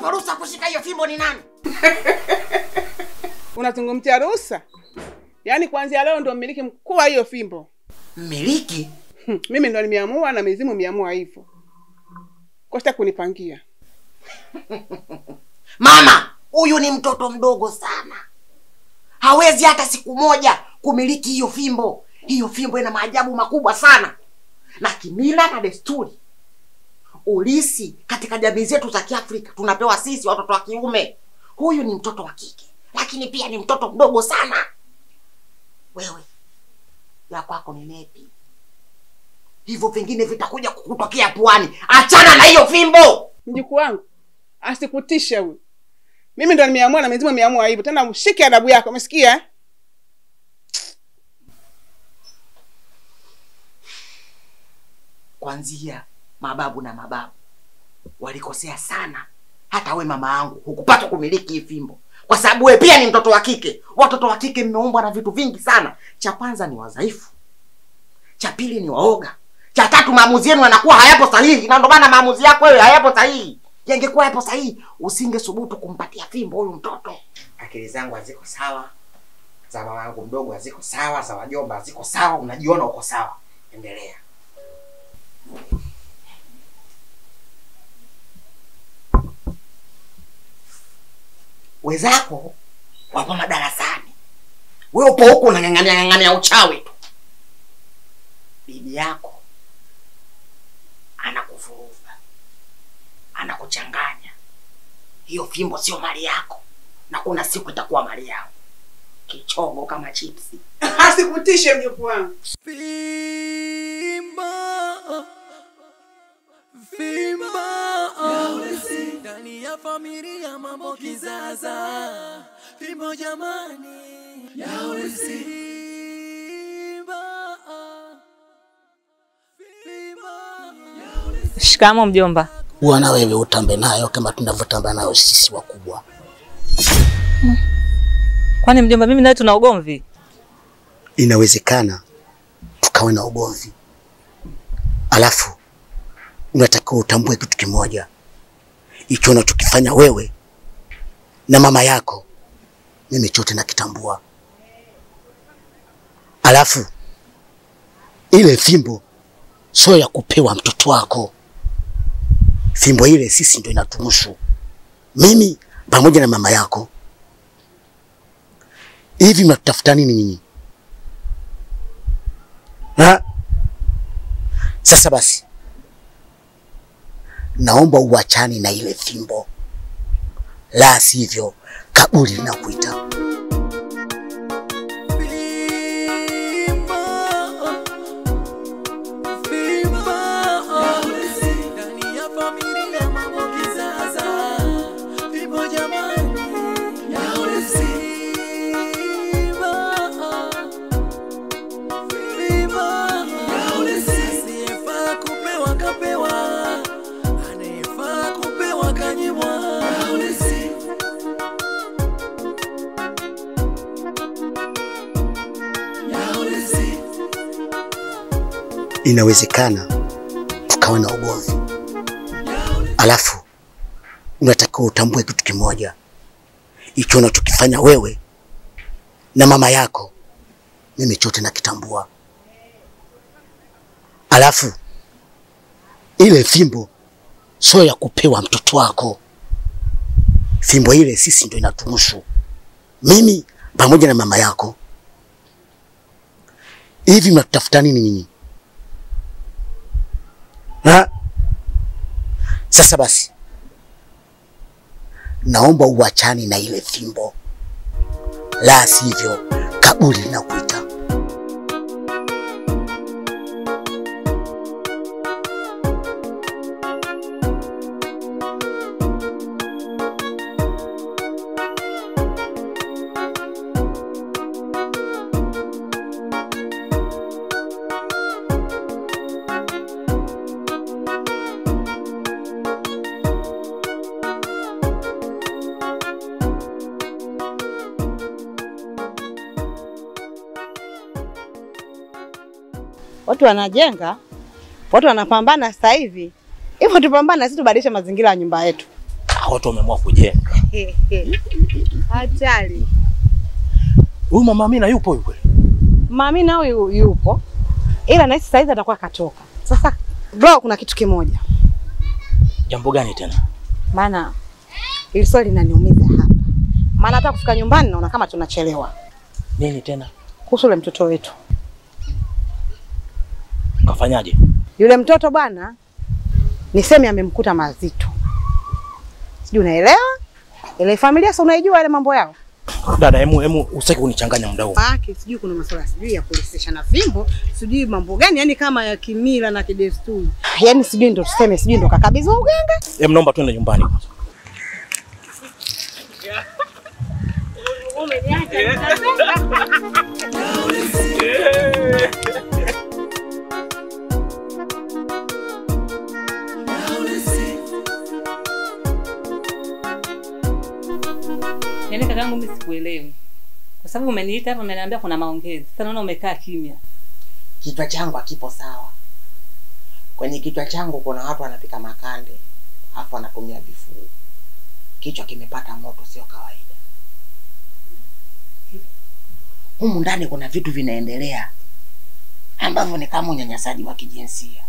Aliyekupa ruhusa kushika hiyo fimbo ni nani? Unazungumzia ruhusa? Yaani kuanzia leo ndio mmiliki mkuu wa hiyo fimbo. Mmiliki? Mimi ndo nimeamua na mizimu imeamua hivyo. Kosta kunipangia. Mama, huyu ni mtoto mdogo sana. Hawezi hata siku moja kumiliki hiyo fimbo. Hiyo fimbo ina maajabu makubwa sana. Na kimila na desturi, ulisi katika jamii zetu za Kiafrika tunapewa sisi watoto wa kiume. Huyu ni mtoto wa kike, lakini pia ni mtoto mdogo sana. Wewe ya kwako ni nepi. Hivyo vingine vitakuja kukutokea puani. Achana na hiyo fimbo. Mjukuu wangu asikutishe huyu. Mimi ndo nimeamua na mizimu imeamua hivyo. Tena ushike adabu yako, umesikia? Kwanzia mababu na mababu walikosea sana. Hata we mama yangu hukupata kumiliki hii fimbo, kwa sababu we pia ni mtoto wa kike. Watoto wa kike mmeumbwa na vitu vingi sana. Cha kwanza ni wadhaifu, cha pili ni waoga, cha tatu maamuzi yenu yanakuwa hayapo sahihi. Na ndio maana maamuzi yako wewe hayapo sahihi. Yangekuwa hayapo sahihi usingesubutu kumpatia fimbo huyu mtoto. Akili zangu haziko sawa, za mama yangu mdogo haziko sawa, za wajomba haziko sawa. Unajiona uko sawa, endelea. Wezako wapo madarasani, wewe upo huku unang'ang'ania ng'ang'ania uchawi tu. Bibi yako anakuvuruga, anakuchanganya. Hiyo fimbo sio mali yako, na kuna siku itakuwa mali yako. Kichogo kama chipsi. Asikutishe mjukuu wangu. Fimbo, fimbo, ndani ya familia mambo kizaza. Fimbo jamani, fimbo, fimbo. Shikamo mjomba. Wana wewe utambe nayo kama tunavyotamba nayo sisi wakubwa. Kwani mjomba mimi nawe tuna ugomvi? Inawezekana tukawe na ugomvi. Alafu unatakiwa utambue kitu kimoja. Hicho unachokifanya wewe na mama yako, mimi chote nakitambua. Alafu ile fimbo sio ya kupewa mtoto wako. Fimbo ile sisi ndio inatuhusu, mimi pamoja na mama yako. Hivi mnatafuta nini nyinyi? Ha? Sasa basi, naomba uachane na ile fimbo, la sivyo kaburi linakuita. Inawezekana tukawe na ugomvi. Alafu unatakiwa utambue kitu kimoja. Hicho unachokifanya wewe na mama yako, mimi chote nakitambua. Alafu ile fimbo sio ya kupewa mtoto wako. Fimbo ile sisi ndio inatuhusu, mimi pamoja na mama yako. Hivi mnatafuta nini nyinyi? Ha? Sasa basi, naomba uachane na ile fimbo, la sivyo kaburi linakuita. Watu wanajenga, watu wanapambana sasa hivi. Hivyo tupambane sisi tubadilishe mazingira ya nyumba yetu. Watu wameamua kujenga. Hatari. Huyu mama Amina yupo yupo? Mama Amina huyu yupo. Ila nahisi saizi atakuwa katoka. Sasa bro, kuna kitu kimoja. Jambo gani tena? Maana ili swali linaniumiza hapa. Maana hata kufika nyumbani naona kama tunachelewa. Nini tena? Kuhusu yule mtoto wetu. Kafanyaje? Yule mtoto bwana niseme amemkuta mazito. Sijui unaelewa? Ile familia sio unaijua ile mambo yao. Dada, hemu usitaki kunichanganya muda huu. Pake sijui kuna masuala sijui ya kulisisha na fimbo, sijui mambo gani yani kama ya kimila na kidesturi. Yaani sijui ndo tuseme sijui ndo kakabizwa uganga. Hem, naomba twende nyumbani kwanza. Yaani kakaangu mimi sikuelewi. Kwa sababu umeniita hapa umeniambia kuna maongezi. Sasa naona umekaa kimya. Kichwa changu hakipo sawa. Kwenye kichwa changu kuna watu wanapika makande, afu wanatumia vifuu. Kichwa kimepata moto sio kawaida. Humu ndani kuna vitu vinaendelea ambavyo ni kama unyanyasaji wa kijinsia.